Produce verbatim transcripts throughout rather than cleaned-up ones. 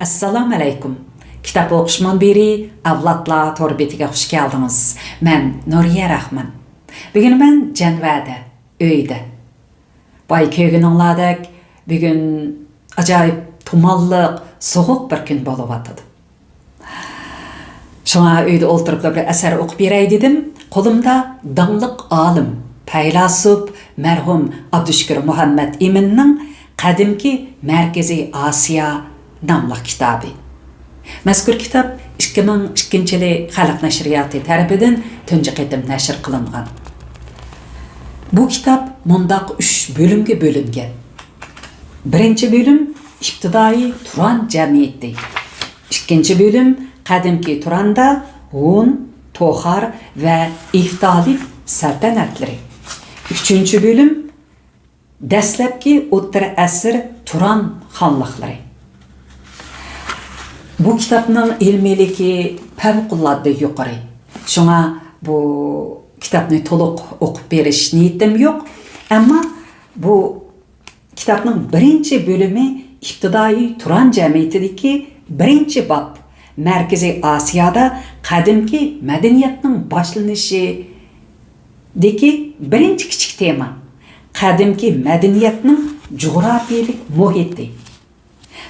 ئەسسالامۇئەلەيكۇم. كىتاب ئوقۇش مۇنبىرى ئەۋلادلار تور بېتىگە خۇش كەلدىڭىز. مەن نۇرىيە راخمان. بۈگۈن مەن جەنۋەدە، ئۆيدە. بايا كۆرگىنىڭلاردەك، بۈگۈن ئاجايىپ تۇمانلىق، سوغۇق بىر كۈن بولۇۋاتىدۇ. شۇڭا ئۆيدە ئولتۇرۇپلا بىر ئەسەر ئوقۇپ بېرەي دېدىم. قولۇمدا داڭلىق ئالىم، پەيلاسوپ، مەرھۇم ئابدۇشۈكۈر مۇھەممەت ئىمىننىڭ قەدىمكى مەركىزىي ئاسىيا ناملىق كىتابى. مەزكۇر كىتاب ئىككى مىڭ ئىككىنچى يىلى خەلق نەشرىياتى تەرىپىدىن تۇنجى قېتىم نەشر قىلىنغان. بۇ كىتاب مۇنداق ئۈچ بۆلۈمگە بۆلۈنگەن. بىرىنچى بۆلۈم ئىپتىدائىي تۇران جەمئىيىتى. ئىككىنچى بۆلۈم قەدىمكى تۇراندا ھون، توخار ۋە ئىفتالىن سەلتەنەتلىرى. ئۈچىنچى بۆلۈم دەسلەپكى ئوتتۇرا ئەسىر تۇران خانلىقلىرى. بۇ كىتابنىڭ ئىلمىيلىكى پەۋقۇلئاددە يۇقىرى. شۇڭا بۇ كىتابنى تولۇق ئوقۇپ بېرىش نىيىتىم يوق. ئەمما بۇ كىتابنىڭ بىرىنچى بۆلۈمى ئىپتىدائىي تۇران جەمئىيىتىدىكى بىرىنچى باب، مەركىزىي ئاسىيادا قەدىمكى مەدەنىيەتنىڭ باشلىنىشىدىكى بىرىنچى كىچىك تېما، قەدىمكى مەدەنىيەتنىڭ جۇغراپىيىلىك مۇھىتى.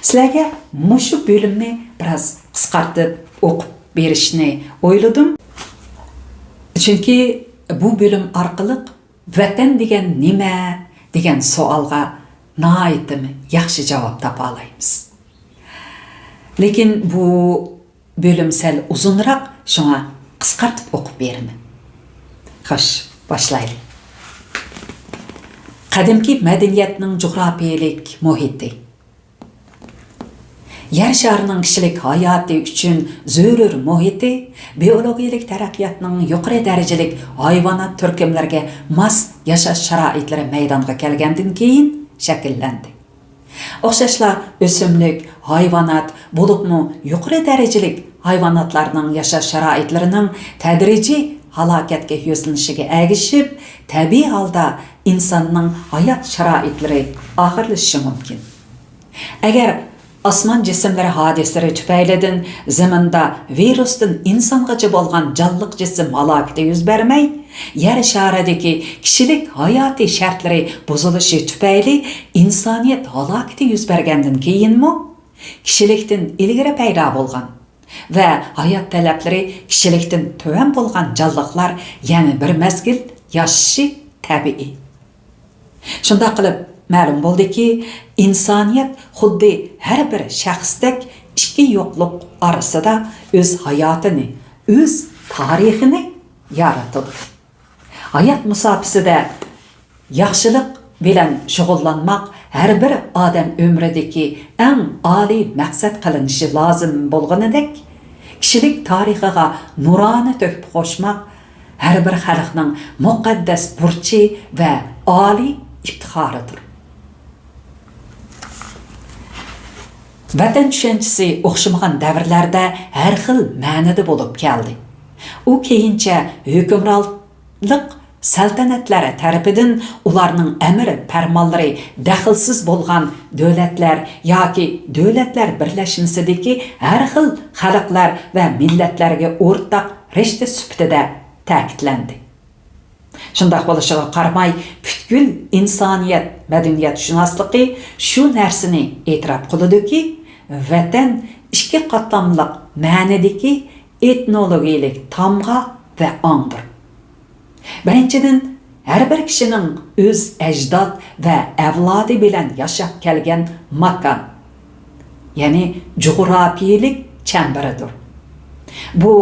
سىلەرگە مۇشۇ بۆلۈمنى بىراز قىسقارتىپ ئوقۇپ بېرىشنى ئويلىدىم. چۈنكى بۇ بۆلۈم ئارقىلىق ۋەتەن دېگەن نېمە دېگەن سوئالغا ناھايىتىمۇ ياخشى جاۋاب تاپالايمىز. لېكىن بۇ بۆلۈم سەل ئۇزۇنراق، شۇڭا قىسقارتىپ ئوقۇپ بېرىمەن. خوش، باشلايلى. قەدىمكى مەدەنىيەتنىڭ جۇغراپىيىلىك مۇھىتى. يەر شارىنىڭ كىشىلىك ھاياتى ئۈچۈن زۆرۈر مۇھىتى، بىئولوگىيەلىك تەرەققىياتنىڭ يۇقىرى دەرىجىلىك ھايۋانات تۈركۈملىرىگە ماس ياشاش شارائىتلىرى مەيدانغا كەلگەندىن كېيىن شەكىللەندى. ئوخشاشلا ئۆسۈملۈك، ھايۋانات، بولۇپمۇ يۇقىرى دەرىجىلىك ھايۋاناتلارنىڭ ياشاش شارائىتلىرىنىڭ تەدرىجىي ھالاكەتكە يۈزلىنىشىگە ئەگىشىپ، تەبىئىي ھالدا ئىنساننىڭ ھايات شارائىتلىرى ئاخىرلىشىشى مۇمكىن. ئەگەر ئاسمان جىسىملىرى ھادىسىلىرى تۈپەيلىدىن زېمىندا ۋىرۇستىن ئىنسانغىچە بولغان جانلىق جىسىم ھالاكىتى يۈز بەرمەي، يەر شارىدىكى كىشىلىك ھاياتىي شەرتلىرى بۇزۇلۇشى تۈپەيلى ئىنسانىيەت ھالاكىتى يۈز بەرگەندىن كېيىنمۇ، كىشىلىكتىن ئىلگىرى پەيدا بولغان ۋە ھايات تەلەپلىرى كىشىلىكتىن تۆۋەن بولغان جانلىقلار يەنە بىر مەزگىل ياشىشى تەبىئىي. شۇنداق قىلىپ، مەلۇم بولدىكى، ئىنسانىيەت خۇددى ھەر بىر شەخستەك ئىككى يوقلۇق ئارىسىدا ئۆز ھاياتىنى، ئۆز تارىخىنى يارىتىدۇ. ھايات مۇساپىسىدە ياخشىلىق بىلەن شۇغۇللانماق ھەر بىر ئادەم ئۆمرىدىكى ئەڭ ئالىي مەقسەت قىلىنىشى لازىم بولغىنىدەك، كىشىلىك تارىخىغا نۇرانە تۆھپە قوشماق ھەر بىر خەلقنىڭ مۇقەددەس بۇرچى ۋە ئالىي ئىپتىخارىدۇر. ۋەتەن چۈشەنچىسى ئوخشىمىغان دەۋرلەردە ھەر خىل مەنىدە بولۇپ كەلدى. ئۇ كېيىنچە ھۆكۈمرانلىق سەلتەنەتلەر تەرىپىدىن ئۇلارنىڭ ئەمىر پەرمانلىرى دەخلىسىز بولغان دۆلەتلەر ياكى دۆلەتلەر بىرلەشمىسىدىكى ھەر خىل خەلقلەر ۋە مىللەتلەرگە ئورتاق رىشتە سۈپىتىدە تەكىتلەندى. شۇنداق بولۇشىغا قارىماي، پۈتكۈل ئىنسانىيەت مەدەنىيەتشۇناسلىقى شۇ نەرسىنى ئېتىراپ قىلىدۇكى، ۋەتەن ئىككى قاتلاملىق مەنىدىكى ئېتنولوگىيەلىك تامغا ۋە ئاڭدۇر. بىرىنچىدىن، ھەر بىر كىشىنىڭ ئۆز ئەجداد ۋە ئەۋلادى بىلەن ياشاپ كەلگەن ماكان، يەنى جۇغراپىيىلىك چەمبىرىدۇر. بۇ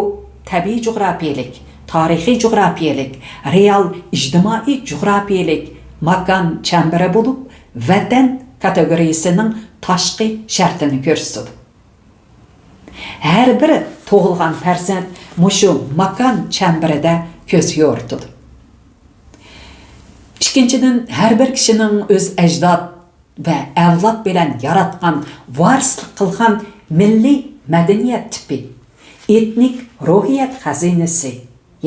تەبىئىي جۇغراپىيىلىك، تارىخىي جۇغراپىيىلىك، رېئال ئىجتىمائىي جۇغراپىيىلىك ماكان چەمبىرى بولۇپ، ۋەتەن كاتېگورىيىسىنىڭ تاشقى شەرتىنى كۆرسىتىدۇ. ھەر بىر تۇغۇلغان پەرزەنت مۇشۇ ماكان چەمبىرىدە كۆز يورۇتىدۇ. ئىككىنچىدىن، ھەر بىر كىشىنىڭ ئۆز ئەجداد ۋە ئەۋلاد بىلەن ياراتقان، ۋارىسلىق قىلغان مىللىي مەدەنىيەت تىپى، ئېتنىك روھىيەت خەزىنىسى،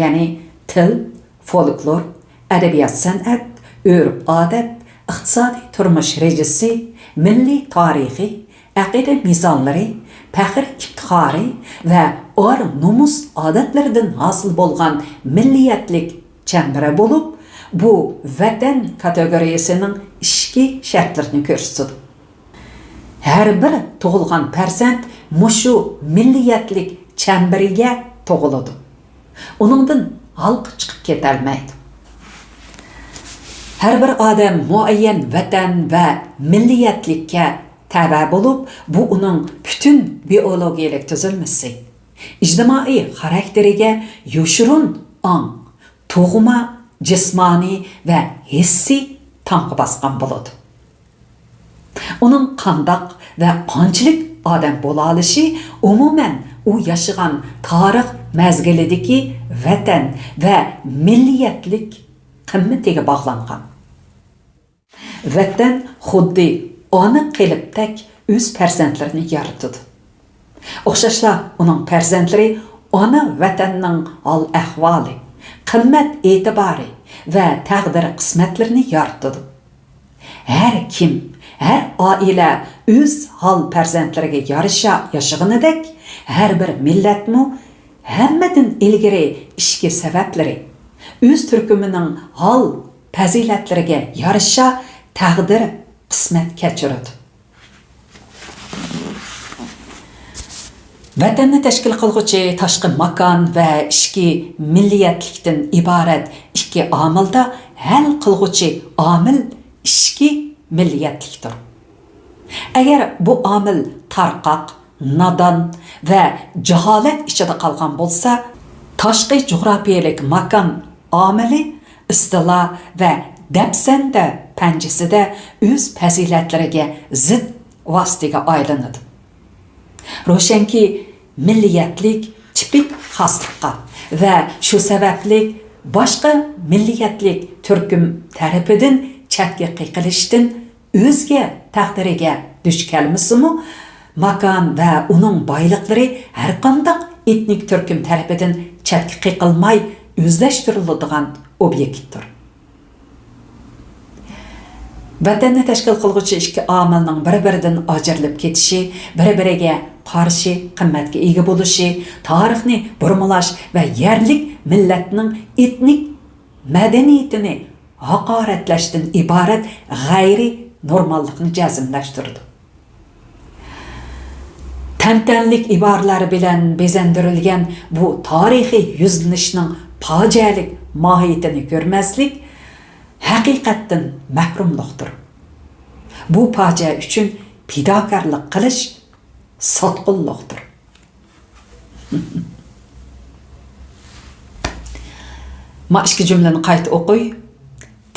يەنى تىل، فولكلور، ئەدەبىيات-سەنئەت، ئۆرپ-ئادەت، ئىقتىسادىي تۇرمۇش رېجىسى، مىللىي تارىخى، ئەقىدە مىزانلىرى، پەخىر ئىپتىخارى ۋە ئار نومۇس ئادەتلىرىدىن ھاسىل بولغان مىللىيەتلىك چەمبىرە بولۇپ، بۇ ۋەتەن كاتېگورىيەسىنىڭ ئىچكى شەرتلىرىنى كۆرسىتىدۇ. ھەر بىر تۇغۇلغان پەرزەنت مۇشۇ مىللىيەتلىك چەمبىرىگە تۇغۇلىدۇ. ئۇنىڭدىن ھالقىپ چىقىپ كېتەلمەيدۇ. ھەر بىر ئادەم مۇئەييەن ۋەتەن ۋە مىللىيەتلىككە تەۋە بولۇپ، بۇ ئۇنىڭ پۈتۈن بىئولوگىيەلىك تۈزۈلمىسى، ئىجتىمائىي خاراكتېرىگە يوشۇرۇن ئاڭ، تۇغما، جىسمانىي ۋە ھېسسىي تامغا باسقان بولىدۇ. ئۇنىڭ قانداق ۋە قانچىلىك ئادەم بولالىشى، ئومۇمەن، ئۇ ياشىغان تارىخ مەزگىلىدىكى ۋەتەن ۋە مىللىيەتلىك قىممىتىگە باغلانغان. ۋەتەن خۇددى ئانا قېلىپتەك ئۆز پەرزەنتلىرىنى يارىتىدۇ. ئوخشاشلا ئۇنىڭ پەرزەنتلىرى ئانا ۋەتەننىڭ ھال-ئەھۋالى، قىممەت-ئېتىبارى ۋە تەقدىر-قىسمەتلىرىنى يارىتىدۇ. ھەر كىم، ھەر ئائىلە ئۆز ھال پەرزەنتلىرىگە يارىشا ياشىغىنىدەك، ھەر بىر مىللەتمۇ ھەممىدىن ئىلگىرى ئىچكى سەۋەبلىرى، ئۆز تۈركۈمىنىڭ ھال پەزىلەتلىرىگە يارىشا تەقدىر-قىسمەت كەچۈرىدۇ. ۋەتەننى تەشكىل قىلغۇچى تاشقى ماكان ۋە ئىچكى مىللىيەتلىكتىن ئىبارەت ئىككى ئامىلدا ھەل قىلغۇچى ئامىل ئىچكى مىللىيەتلىكتۇر. ئەگەر بۇ ئامىل تارقاق، نادان ۋە جاھالەت ئىچىدە قالغان بولسا، تاشقى جۇغراپىيەلىك ماكان ئامىلى ئىستىلا ۋە دەپسەندە پەنجىسىدە ئۆز پەزىلەتلىرىگە زىت ۋاسىتىگە ئايلىنىدۇ. روشەنكى، مىللىيەتلىك تىپىك خاسلىققا ۋە شۇ سەۋەبلىك باشقا مىللىيەتلىك تۈركۈم تەرىپىدىن چەتكە قېقىلىشتىن ئۆزگە تەقدىرىگە دۇچ كەلمىسىمۇ، ماكان ۋە ئۇنىڭ بايلىقلىرى ھەرقانداق ئېتنىك تۈركۈم تەرىپىدىن چەتكە قېقىلماي ئۆزلەشتۈرۈلىدىغان ئوبيېكتتۇر. ۋەتەننى تەشكىل قىلغۇچى ئىككى ئامىلنىڭ بىر-بىرىدىن ئاجرىلىپ كېتىشى، بىر-بىرىگە قارشى قىممەتكە ئىگە بولۇشى، تارىخنى بۇرمىلاش ۋە يەرلىك مىللەتنىڭ ئېتنىك مەدەنىيىتىنى ھاقارەتلەشتىن ئىبارەت غەيرىي نورماللىقنى جەزملەشتۈرىدۇ. تەنتەنىلىك ئىبارىلەر بىلەن بېزەندۈرۈلگەن بۇ تارىخىي يۈزلىنىشنىڭ پاجىئەلىك ماھىيىتىنى كۆرمەسلىك ھەقىقەتتىن مەھرۇملۇقتۇر. بۇ پاجىئە ئۈچۈن پىداكارلىق قىلىش ساتقۇنلۇقتۇر. ما ئىككى جۈملىنى قايتا ئوقۇي.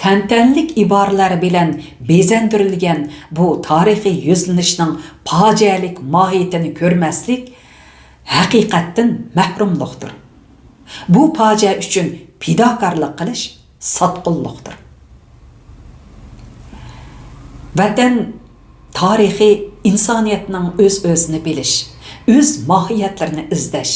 تەنتەنىلىك ئىبارىلەر بىلەن بېزەندۈرۈلگەن بۇ تارىخىي يۈزلىنىشنىڭ پاجىئەلىك ماھىيىتىنى كۆرمەسلىك ھەقىقەتتىن مەھرۇملۇقتۇر. بۇ پاجىئە ئۈچۈن پىداكارلىق قىلىش ساتقۇنلۇقتۇر. ۋەتەن تارىخى ئىنسانىيەتنىڭ ئۆز-ئۆزىنى بىلىش، ئۆز ماھىيەتلىرىنى ئىزدەش،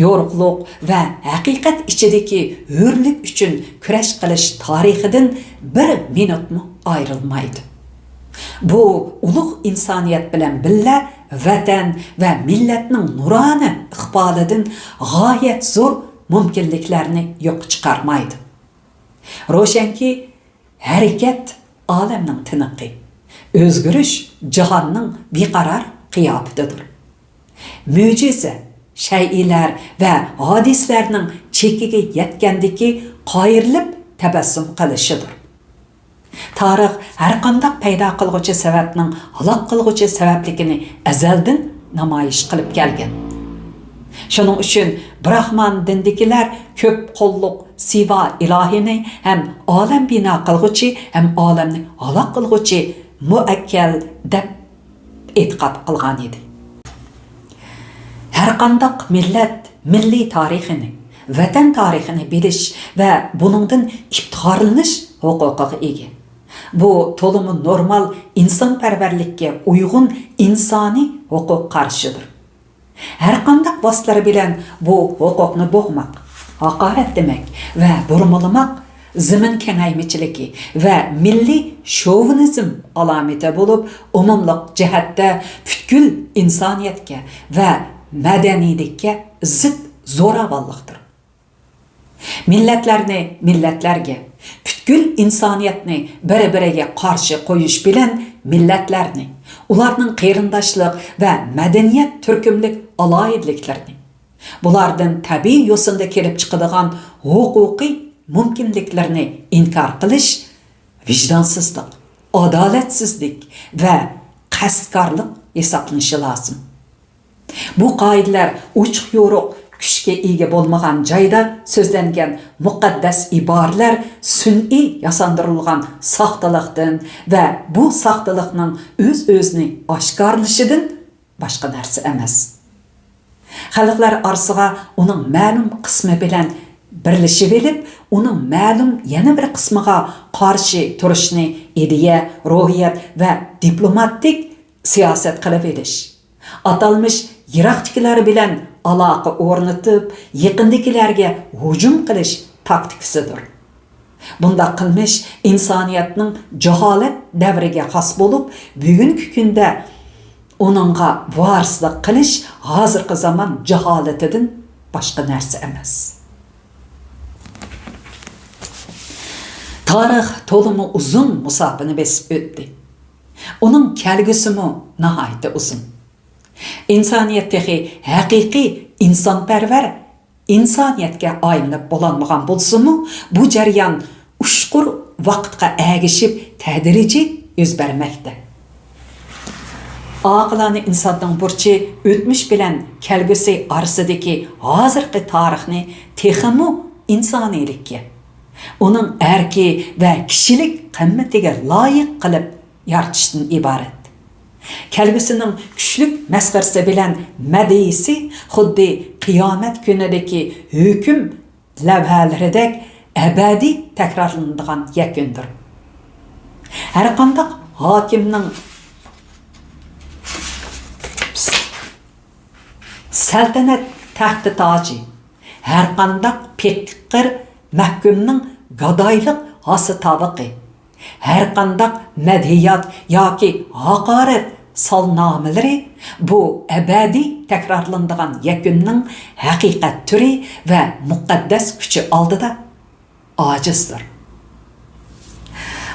يورۇقلۇق ۋە ھەقىقەت ئىچىدىكى ھۆرلۈك ئۈچۈن كۈرەش قىلىش تارىخىدىن بىر مىنۇتمۇ ئايرىلمايدۇ. بۇ ئۇلۇغ ئىنسانىيەت بىلەن بىللە ۋەتەن ۋە مىللەتنىڭ نۇرانە ئىقبالىدىن غايەت زور مۇمكىنلىكلەرنى يوققا چىقارمايدۇ. روشەنكى، ھەرىكەت ئالەمنىڭ تىنىقى، ئۆزگىرىش جاھاننىڭ بىقارار قىياپىتىدۇر. مۆجىزە، شەيئىلەر ۋە ھادىسىلەرنىڭ چېكىگە يەتكەندىكى قايرىلىپ تەبەسسۇم قىلىشىدۇر. تارىخ ھەرقانداق پەيدا قىلغۇچى سەۋەبنىڭ ھالاك قىلغۇچى سەۋەبلىكىنى ئەزەلدىن نامايىش قىلىپ كەلگەن. شۇنىڭ ئۈچۈن براخمان دىنىدىكىلەر كۆپ قوللۇق سىۋا ئىلاھىنى ھەم ئالەم بىنا قىلغۇچى، ھەم ئالەمنى ھالاك قىلغۇچى مۇئەككەل دەپ ئېتىقاد قىلغان ئىدى. ھەرقانداق مىللەت مىللىي تارىخىنى، ۋەتەن تارىخىنى بىلىش ۋە بۇنىڭدىن ئىپتىخارلىنىش ھوقۇقىغا ئىگە. بۇ تولىمۇ نورمال ئىنسانپەرۋەرلىككە ئۇيغۇن ئىنسانىي ھوقۇق قارىشىدۇر. ھەرقانداق ۋاسىتىلەر بىلەن بۇ ھوقۇقنى بوغماق، ھاقارەتلىمەك ۋە بۇرمىلىماق زېمىن كېڭەيمىچىلىكى ۋە مىللىي شوۋىنىزم ئالامىتى بولۇپ، ئومۇملۇق جەھەتتە پۈتكۈل ئىنسانىيەتكە ۋە مەدەنىيلىككە زىت زوراۋانلىقتۇر. مىللەتلەرنى مىللەتلەرگە، پۈتكۈل ئىنسانىيەتنى بىر-بىرىگە قارشى قويۇش بىلەن مىللەتلەرنى، ئۇلارنىڭ قېرىنداشلىق ۋە مەدەنىيەت تۈركۈملۈك ئالاھىدىلىكلىرىنى، بۇلاردىن تەبىئىي يوسۇندا كېلىپ چىقىدىغان ھوقۇقىي مۇمكىنلىكلىرىنى ئىنكار قىلىش ۋىجدانسىزلىق، ئادالەتسىزلىك ۋە قەستكارلىق ھېسابلىنىشى لازىم. بۇ قائىدىلەر ئوچۇق-يورۇق كۈچكە ئىگە بولمىغان جايدا سۆزلەنگەن مۇقەددەس ئىبارىلەر سۈنئىي ياساندۇرۇلغان ساختىلىقتىن ۋە بۇ ساختىلىقنىڭ ئۆز-ئۆزىنى ئاشكارىلىشىدىن باشقا نەرسە ئەمەس. خەلقلەر ئارىسىغا ئۇنىڭ مەلۇم قىسمى بىلەن بىرلىشىۋېلىپ، ئۇنىڭ مەلۇم يەنە بىر قىسمىغا قارشى تۇرۇشنى ئىدىيە، روھىيەت ۋە دىپلوماتىك سىياسەت قىلىۋېلىش، ئاتالمىش يىراقتىكىلەر بىلەن ئالاقە ئورنىتىپ، يېقىندىكىلەرگە ھۇجۇم قىلىش تاكتىكىسىدۇر. بۇنداق قىلمىش ئىنسانىيەتنىڭ جاھالەت دەۋرىگە خاس بولۇپ، بۈگۈنكى كۈندە ئۇنىڭغا ۋارىسلىق قىلىش ھازىرقى زامان جاھالىتىدىن باشقا نەرسە ئەمەس. تارىخ تولىمۇ ئۇزۇن مۇساپىنى بېسىپ ئۆتتى. ئۇنىڭ كەلگۈسىمۇ ناھايىتى ئۇزۇن. ئىنسانىيەت تېخى ھەقىقىي ئىنسانپەرۋەر ئىنسانىيەتكە ئايلىنىپ بولالمىغان بولسىمۇ، بۇ جەريان ئۇچقۇر ۋاقىتقا ئەگىشىپ تەدرىجىي يۈز بەرمەكتە. ئاقىلانە ئىنساننىڭ بۇرچى ئۆتمۈش بىلەن كەلگۈسى ئارىسىدىكى ھازىرقى تارىخنى تېخىمۇ ئىنسانىيلىككە، ئۇنىڭ ئەركى ۋە كىشىلىك قىممىتىگە لايىق قىلىپ يارىتىشتىن ئىبارەت. كەلگۈسىنىڭ كۈچلۈك مەسخىرىسى بىلەن مەدھىيىسى خۇددى قىيامەت كۈنىدىكى ھۆكۈم لەۋھەلىرىدەك ئەبەدىي تەكرارلىنىدىغان يەكۈندۇر. ھەرقانداق ھاكىمنىڭ سەلتەنەت تەختى تاجى، ھەرقانداق پېقىر مەھكۇمنىڭ گادايلىق ھاسا تاۋىقى، ھەرقانداق مەدھىيات ياكى ھاقارەت سالنامىلىرى بۇ ئەبەدىي تەكرارلىنىدىغان يەكۈننىڭ ھەقىقەت تۈرى ۋە مۇقەددەس كۈچى ئالدىدا ئاجىزدۇر.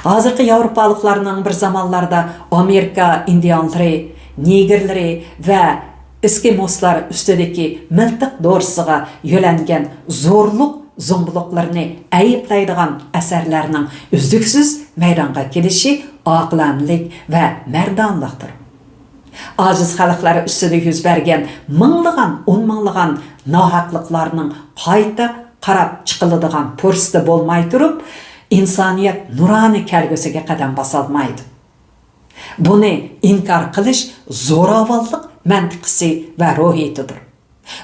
ھازىرقى ياۋروپالىقلارنىڭ بىر زامانلاردا ئامېرىكا ئىندىئانلىرى، نېگىرلىرى ۋە ئېسكىموسلار ئۈستىدىكى مىلتىق دورىسىغا يۆلەنگەن زورلۇق زومبىلىقلىرىنى ئەيىبلەيدىغان ئەسەرلەرنىڭ ئۈزلۈكسىز مەيدانغا كېلىشى ئاقىلانىلىك ۋە مەردانىلىقتۇر. ئاجىز خەلقلەر ئۈستىدە يۈز بەرگەن مىڭلىغان، ئون مىڭلىغان ناھەقلىقلارنىڭ قايتا قاراپ چىقىلىدىغان پۇرسىتى بولماي تۇرۇپ، ئىنسانىيەت نۇرانە كەلگۈسىگە قەدەم باسالمايدۇ. بۇنى ئىنكار قىلىش زوراۋانلىق مەنتىقىسى ۋە روھىيىتىدۇر.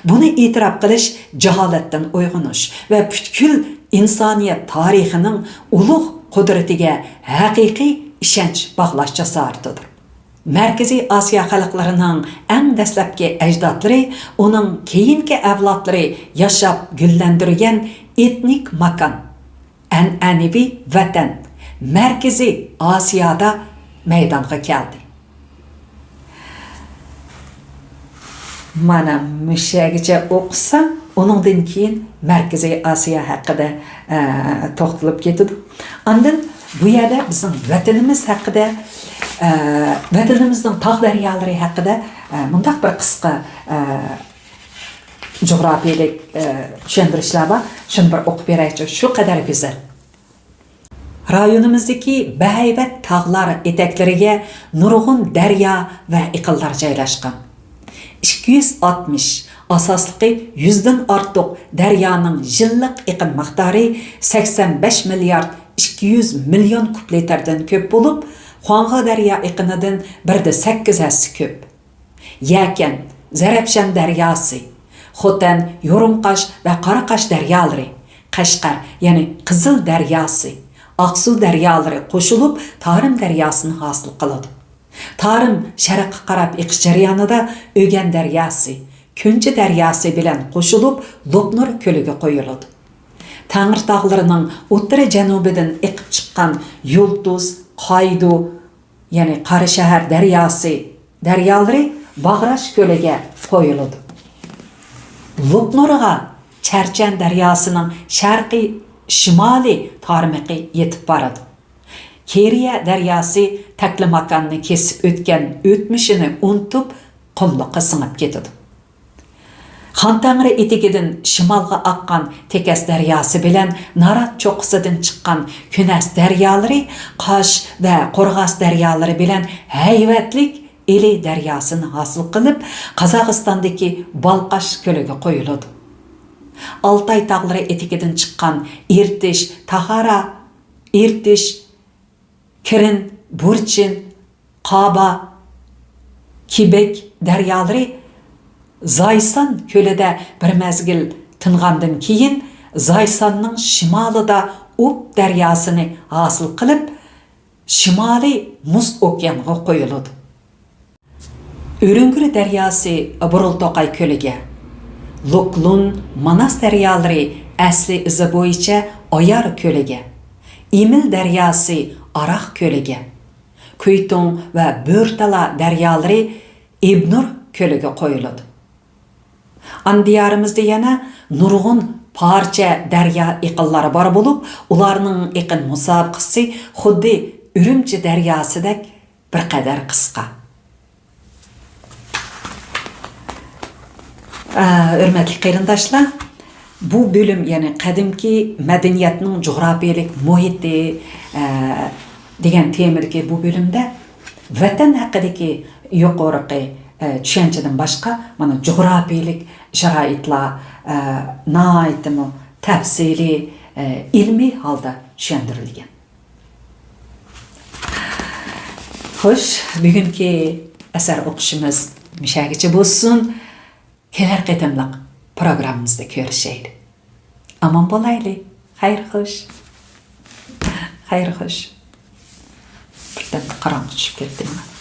بۇنى ئېتىراپ قىلىش جاھالەتتىن ئويغىنىش ۋە پۈتكۈل ئىنسانىيەت تارىخىنىڭ ئۇلۇغ قۇدرىتىگە ھەقىقىي ئىشەنچ باغلاش جاسارىتىدۇر. مەركىزىي ئاسىيا خەلقلىرىنىڭ ئەڭ دەسلەپكى ئەجدادلىرى ئۇنىڭ كېيىنكى ئەۋلادلىرى ياشاپ گۈللەندۈرگەن ئېتنىك ماكان، ئەنئەنىۋى ۋەتەن، مەركىزىي ئاسىيادا مەيدانغا كەلدى. مانا مۇشۇ يەرگىچە ئوقۇسا، ئۇنىڭدىن كېيىن مەركىزىي ئاسىيا ھەققىدە، ئە، توختىلىپ كېتىدۇ. ئاندىن بۇ يەردە بىزنىڭ ۋەتىنىمىز ھەققىدە، ئە، ۋەتىنىمىزنىڭ تاغ دەريالىرى ھەققىدە، ئە، مۇنداق بىر قىسقا، ئە، جۇغراپىيەلىك، ئە، چۈشەندۈرۈشلەر بار. شۇنى بىر ئوقۇپ بېرەيچۇ. شۇ قەدەر گۈزەل. رايونىمىزدىكى بەھەيۋەت تاغلار ئېتەكلىرىگە نۇرغۇن دەريا ۋە ئېقىنلار جايلاشقان. ئىككى يۈز ئاتمىش، ئاساسلىقى يۈزدىن ئارتۇق دەريانىڭ يىللىق ئېقىن مىقدارى سەكسەن بەش مىليارد ئىككى يۈز مىليون كۇب لىتىردىن كۆپ بولۇپ، خۇاڭخې دەريا ئېقىنىدىن بىر دە سەككىز ھەسسە كۆپ. يەكەن، زەرەپشان دەرياسى، خوتەن، يورۇمقاش ۋە قاراقاش دەريالىرى، قەشقەر، يەنى قىزىل دەرياسى، ئاقسۇ دەريالىرى قوشۇلۇپ، تارىم دەرياسىنى ھاسىل قىلىدۇ. تارىم شەرققە قاراپ ئېقىش جەريانىدا ئۆگەن دەرياسى، كۆنچى دەرياسى بىلەن قوشۇلۇپ، لوپنۇر كۆلىگە قۇيۇلىدۇ. تەڭرىتاغلىرىنىڭ ئوتتۇرا جەنۇبىدىن ئېقىپ چىققان يۇلتۇز، قايدۇ، يەنى قاراشەھەر دەرياسى دەريالىرى باغراش كۆلىگە قويۇلىدۇ. لوپنۇرغا چەرچەن دەرياسىنىڭ شەرقىي شىمالىي تارمىقى يېتىپ بارىدۇ. كېرىيە دەرياسى تەكلىماكاننى كېسىپ ئۆتكەن ئۆتمۈشىنى ئۇنتۇپ، قۇملۇققا سىڭىپ كېتىدۇ. خان تەڭرى ئېتىكىدىن شىمالغا ئاققان تېكەس دەرياسى بىلەن نارات چوققىسىدىن چىققان كۈنەس دەريالىرى قاش ۋە قورغاس دەريالىرى بىلەن ھەيۋەتلىك ئىلى دەرياسىنى ھاسىل قىلىپ، قازاقىستاندىكى بالقاش كۆلىگە قويۇلىدۇ. ئالتاي تاغلىرى ئېتىكىدىن چىققان ئىرتىش، تاخارا، ئىرتىش، كىرىن، بۇرچىن، قابا، كىبەك دەريالىرى زايسان كۆلىدە بىر مەزگىل تىنغاندىن كېيىن، زايساننىڭ شىمالىدا ئوب دەرياسىنى ھاسىل قىلىپ، شىمالىي مۇز ئوكيانغا قويۇلىدۇ. ئۆرۈڭگۈر دەرياسى بۇرۇلتوقاي كۆلىگە، لوكلۇن، ماناس دەريالىرى ئەسلى ئىزى بويىچە ئايار كۆلىگە، ئىمىل دەرياسى ئاراق كۆلىگە، كۈيتۇڭ ۋە بۆرتالا دەريالىرى ئىبنۇر كۆلىگە قويۇلىدۇ. ئانا دىيارىمىزدا يەنە نۇرغۇن پارچە دەريا ئېقىنلىرى بار بولۇپ، ئۇلارنىڭ ئېقىن مۇسابىقىسى خۇددى ئۈرۈمچى دەرياسىدەك بىر قەدەر قىسقا. ئە، ھۆرمەتلىك قېرىنداشلار، بۇ بۆلۈم، يەنى قەدىمكى مەدەنىيەتنىڭ جۇغراپىيەلىك مۇھىتى، ئە، دېگەن تېمىدىكى بۇ بۆلۈمدە ۋەتەن ھەققىدىكى يۇقىرىقى، ئە، چۈشەنچىدىن باشقا، مانا، جۇغراپىيەلىك شارائىتلار، ئە، ناھايىتىمۇ تەپسىلىي، ئە، ئىلمىي ھالدا چۈشەندۈرۈلگەن. خوش، بۈگۈنكى ئەسەر ئوقۇشىمىز مۇشەگىچە بولسۇن. كېلەر قېتىملىق پروگراممىمىزدا كۆرۈشەيلى. ئامان بولايلى. خەير خوش. خەير خوش. بىردەم قاراڭغۇ چۈشۈپ كەتتىم.